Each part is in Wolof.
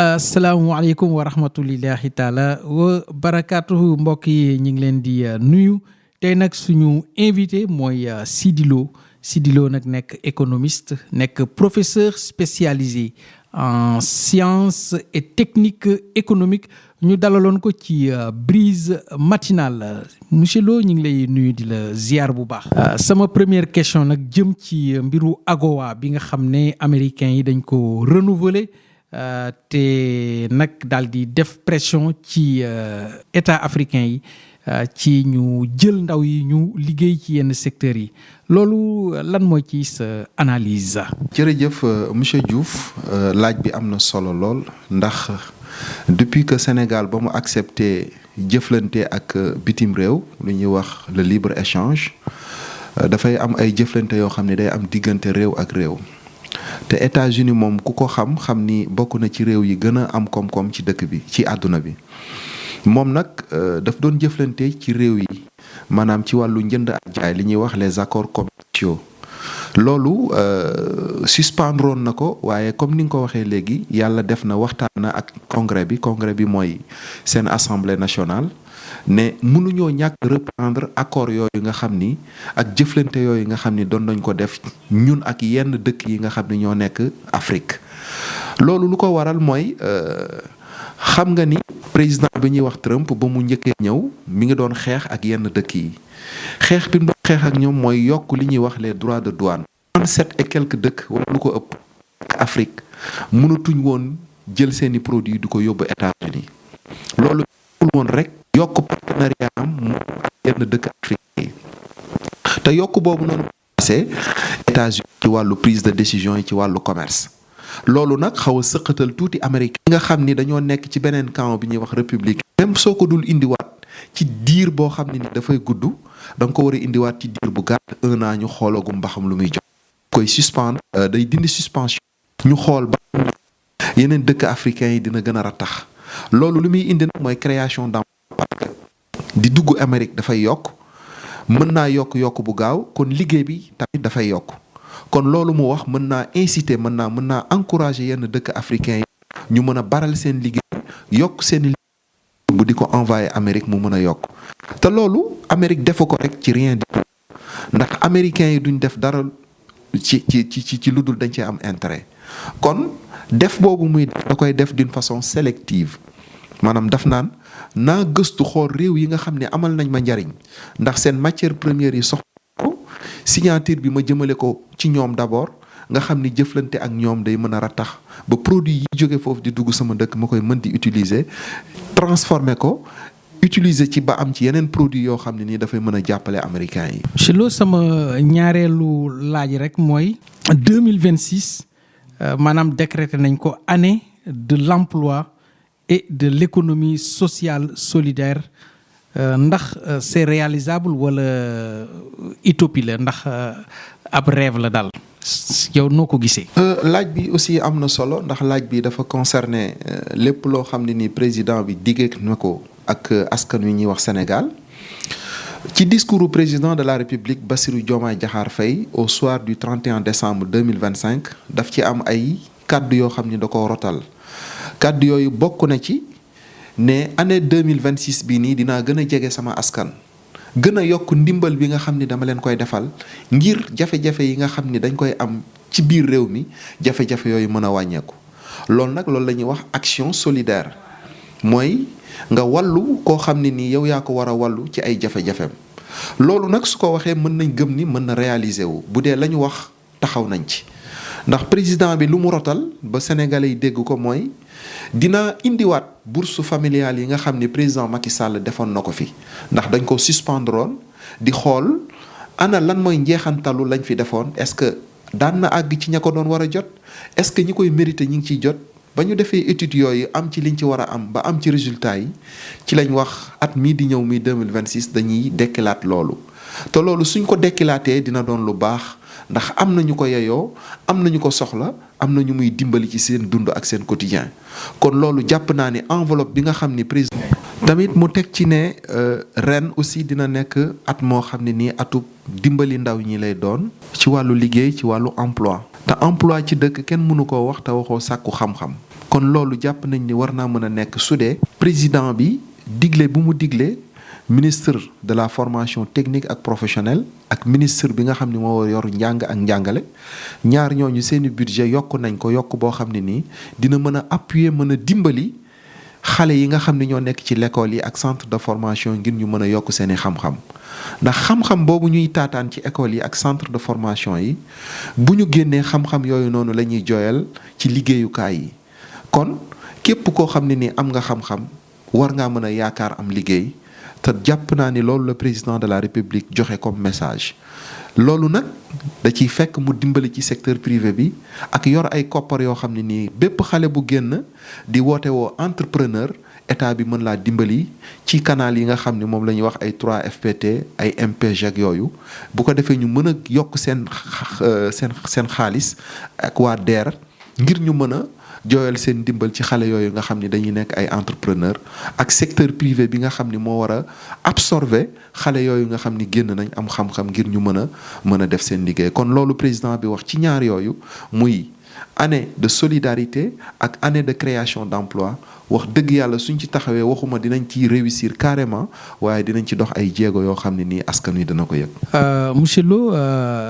asalaamaaleykum wa rahmatulillahi taala wa barakaatuhu mbokk yi ñu ngi leen di nuyu tey nag suñu invité mooy Sidy Lo nag nekk économiste nekk professeur spécialisé en sciences et techniques économiques ñu dalaloon ko ci Brise Matinale monsieur Lo ñu ngi lay nuyu di la ziar bu baax. sama première question nag jëm ci mbiru AGOA bi nga xam ne américains yi dañ ko renouveler. te nag daal di def pression ci état africain yi ci ñu jël ndaw yi ñu liggéey ci yenn secteurs yi loolu lan mooy ci sa analyse. jërëjëf monsieur Diouf laaj bi am na solo lool ndax depuis que Sénégal ba mu accepté jëflante ak bitim réew lu ñuy wax le libre échange dafay am ay jëflante yoo xam ne day am diggante réew ak réew. te États-Unis moom ku ko xam ni bokk na ci réew yi gën a am koom-koom ci dëkk bi ci àdduna bi moom nag daf doon jëflante ci réew yi maanaam ci wàllu njënd ak jaay li ñuy wax les accords commerciaux loolu suspendroon na ko waaye comme ni nga ko waxee léegi yàlla def na waxtaan na ak congrès bi mooy seen assemblée nationale ne mënuñoo ñàkk reprendre accord yooyu nga xam ni ak jëflante yooyu nga xam ni doon nañ ko def ñun ak yenn dëkk yi nga xam ni ñoo nekk Afrique loolu lu ko waral mooy xam nga ni président bi ñuy wax Trump ba mu njëkkee ñëw mi ngi doon xeex ak yenn dëkk yi xeex bi mu doon xeex ak ñoom mooy yokk li ñuy wax les droits de douane 37 et quelques dëkk wala lu ko ëpp Afrique mënatuñ woon jël seeni produits du ko yóbbu États-Unis loolu woon rek yokk partenariat am mu yenn dëkk Afrique yi te yokk boobu noonu passé États-Unis ci wàllu prise de décision yi ci wàllu commerce loolu nag xaw a sëqatal tuuti Amérique nga xam ni dañoo nekk ci beneen camp bi ñuy wax république même soo ko dul indiwaat ci diir boo xam ne ni dafay gudd da nga ko war a indiwaat ci diir bu gàtt 1 an ñu xoolagum ba xam lu muy jox koy suspendre day dindi suspension ñu xool ba yeneen dëkk africains yi dina gën a rattax loolu lu muy indi nag mooy création d'emploi parce que di dugg Amérique dafay yokk mën naa yokk bu gaaw kon liggéey bi tamit dafay yokk kon loolu mu wax mën naa inciter mën naa encourager yenn dëkk africains yi ñu mën a baral seen liggéey yokk seen liggéey bu di ko envoyer Amérique mu mën a yokk te loolu Amérique defu ko rek ci rien du tout ndax américains yi duñ def dara ci lu dul dañ cee am intérêt kon def boobu muy def da koy def d'une façon sélective maanaam daf naa gëstu xool réew yi nga xam ne amal nañ ma njariñ ndax seen matière première yi soxla ko signature bi ma jëmale ko ci ñoom d'abord nga xam ni jëflante ak ñoom day mën a rattax ba produit yi jóge foofu di dugg sama dëkk ma koy mën di utiliser transformer ko utiliser ci ba am ci yeneen produit yoo xam ne nii dafay mën a jàppale américains yi. ci loolu sama ñaareelu laaj rek mooy 2026 maanaam décrété nañ ko année de l'emploi et de l'économie sociale solidaire ndax c'est réalisable wala utopie la ndax ab rêve la daal yow noo ko gisee. laaj bi aussi am na solo ndax laaj bi dafa concerner lépp loo xam ne ni président bi diggee na ko ak askan wi ñuy wax Sénégal ci discours président de la République Bassirou Diomaye Diakhar Faye au soir du 31 décembre 2025 daf ci am ay kàddu yoo xam ni da ko rotal kàddu yooyu bokk na ci ne année 2026 bii nii dinaa gën a jege sama askan gën a yokk ndimbal bi nga xam ni dama leen koy defal ngir jafe-jafe yi nga xam ni dañ koy am ci biir réew mi jafe-jafe yooyu mën a wàññeeku loolu nag loolu la ñuy wax action solidaire mooy nga wallu koo xam ne nii yow yaa ko war a wallu ci ay jafe-jafeem loolu nag su ko waxee mën nañ gëm ni mën na réaliser wu bu dee la ñu wax taxaw nañ ci ndax président bi lu mu rotal ba sénégalais yi dégg ko mooy dina indiwaat bourse familiale yi nga xam ne président Macky Sall defoon na ko fi ndax dañ ko suspendroon di xool ana lan mooy njeexantalu lañ fi defoon est-ce que daan na àgg ci ña ko doon war a jot est-ce que ñi koy mérité ñi ngi ciy jot ba ñu defee études yooyu am ci liñ ci war a am ba am ci résultat yi ci lañ wax at mii di ñëw mi 2026 dañuy dekkilaat loolu te loolu suñ ko dekkilaatee dina doon lu baax ndax am na ñu ko yeyoo am na ñu ko soxla am na ñu muy dimbali ci seen dund ak seen quotidien kon loolu jàpp naa ni enveloppe bi nga xam ni président tamit mu teg ci ne ren aussi dina nekk at moo xam ne nii atub dimbali ndaw ñi lay doon ci wàllu liggéey ci wàllu emploi te emploi ci dëkk kenn mënu koo wax te waxoo sàkku xam-xam kon loolu jàpp nañ ni war naa mën a nekk su dee président bi digle bu mu digle ministre de la formation technique ak professionnelle ak ministre bi nga xam ne moo yor njàng ak njàngale ñaar ñooñu seeni budget yokk nañ ko yokk boo xam ne nii dina mën a appuyer mën a dimbali xale yi nga xam ne ñoo nekk ci l'école yi ak centre de formation ngir ñu mën a yokk seeni xam-xam ndax xam-xam boobu ñuy taataan ci école yi ak centre de formation yi bu ñu génnee xam-xam yooyu noonu la ñuy jooyal ci liggéeyukaay yi kon képp koo xam ne nii am nga xam-xam war ngaa mën a yaakaar am liggéey te jàpp naa ni loolu la président de la république joxe comme message loolu nag da ciy fekk mu dimbali ci secteur privé bi ak yor ay koppar yoo xam ne nii bépp xale bu génn di woote woo entrepreneur état bi mën laa dimbali ci canal yi nga xam ne moom la ñuy wax ay 3FPT ay MPG ak yooyu bu ko defee ñu mën a yokk seen xaalis ak waa DER ngir ñu mën a jooyal seen dimbal ci xale yooyu nga xam ni dañuy nekk ay entrepreneur ak secteur privé bi nga xam ni moo war a absorber xale yooyu nga xam ni génn nañ am xam-xam ngir ñu mën a def seen liggéey kon loolu président bi wax ci ñaar yooyu muy année de solidarité ak année de création d'emploi wax dëgg yàlla suñ ci taxawee waxuma dinañ ci réussir carrément waaye dinañ ci dox ay jéego yoo xam ne nii askan wi dana ko yëg. monsieur Lo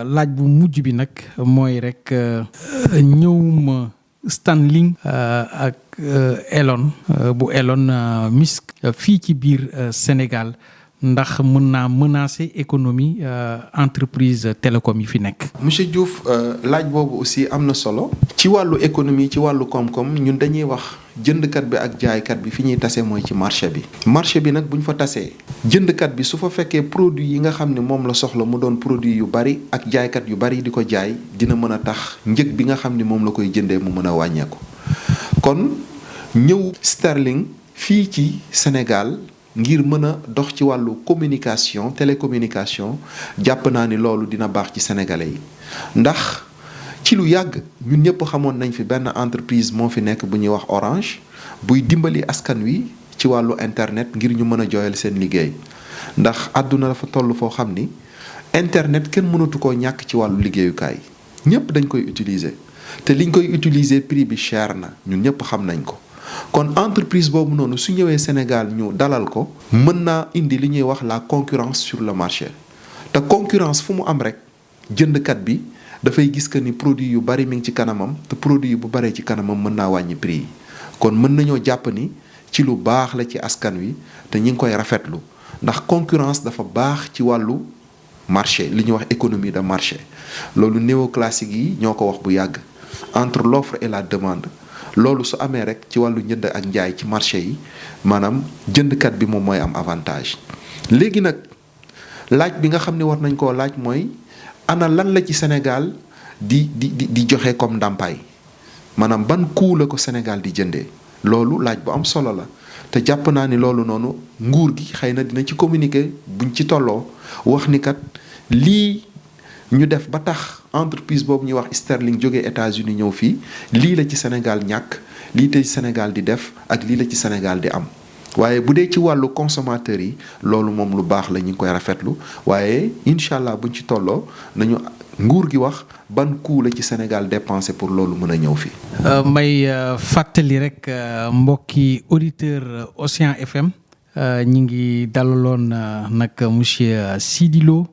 laaj bu mujj bi nag mooy rek ñëwuma Starlink ak Elon bu Elon Musk fii ci biir Sénégal ndax mën naa menacer économie entreprise télécom yi fi nekk. monsieur Diouf laaj boobu aussi am na solo. ci wàllu économie ci wàllu koom-koom ñun dañuy wax jëndkat bi ak jaaykat bi fi ñuy tase mooy ci marché bi. marché bi nag bu ñu fa tasee jëndkat bi su fa fekkee produit yi nga xam ne moom la soxla mu doon produit yu bari ak jaaykat yu bari di ko jaay dina mën a tax njëg bi nga xam ne moom la koy jëndee mu mën a wàññeeku. kon ñëw Starlink fii ci Sénégal ngir mën a dox ci wàllu communication télécommunication jàpp naa ni loolu dina baax ci sénégalais yi ndax ci lu yàgg ñun ñëpp xamoon nañ fi benn entreprise moo fi nekk bu ñuy wax Orange buy dimbali askan wi ci wàllu internet ngir ñu mën a jooyal seen liggéey ndax àdduna dafa toll foo xam ni internet kenn mënatu koo ñàkk ci wàllu liggéeyukaay ñëpp dañ koy utiliser te liñ koy utiliser prix bi cher na ñun ñëpp xam nañ ko. kon entreprise boobu noonu su ñëwee Sénégal ñu dalal ko mën naa indi li ñuy wax la concurrence sur le marché te concurrence fu mu am rek jëndkat bi dafay gis que ni produit yu bari mi ngi ci kanamam te produit bu baree ci kanamam mën naa wàññi prix yi kon mën nañoo jàpp ni ci lu baax la ci askan wi te ñi ngi koy rafetlu ndax concurrence dafa baax ci wàllu marché li ñuy wax économie de marché loolu néoclassique yi ñoo ko wax bu yàgg entre l'offre et la demande. loolu su amee rek ci wàllu njënd ak njaay ci marché yi maanaam jëndkat bi moom mooy am avantage léegi nag laaj bi nga xam ne war nañ koo laaj mooy ana lan la ci Sénégal di joxe comme ndàmpaay maanaam ban coût la ko Sénégal di jëndee loolu laaj bu am solo la te jàpp naa ni loolu noonu nguur gi xëy na dina ci communiquer buñ ci tolloo wax ni kat lii ñu def ba tax entreprise boobu ñuy wax Starlink jógee États-Unis ñëw fii lii la ci Sénégal ñàkk lii la ci Sénégal di def ak lii la ci Sénégal di am waaye bu dee ci wàllu consommateur yi loolu moom lu baax la ñu ngi koy rafetlu waaye incha allah buñ ci tolloo nañu nguur gi wax ban coût la ci Sénégal dépensé pour loolu mën a ñëw fii. may fàttali rek mbokki auditeur Océan FM ñi ngi dalaloon nag monsieur Sidy Lo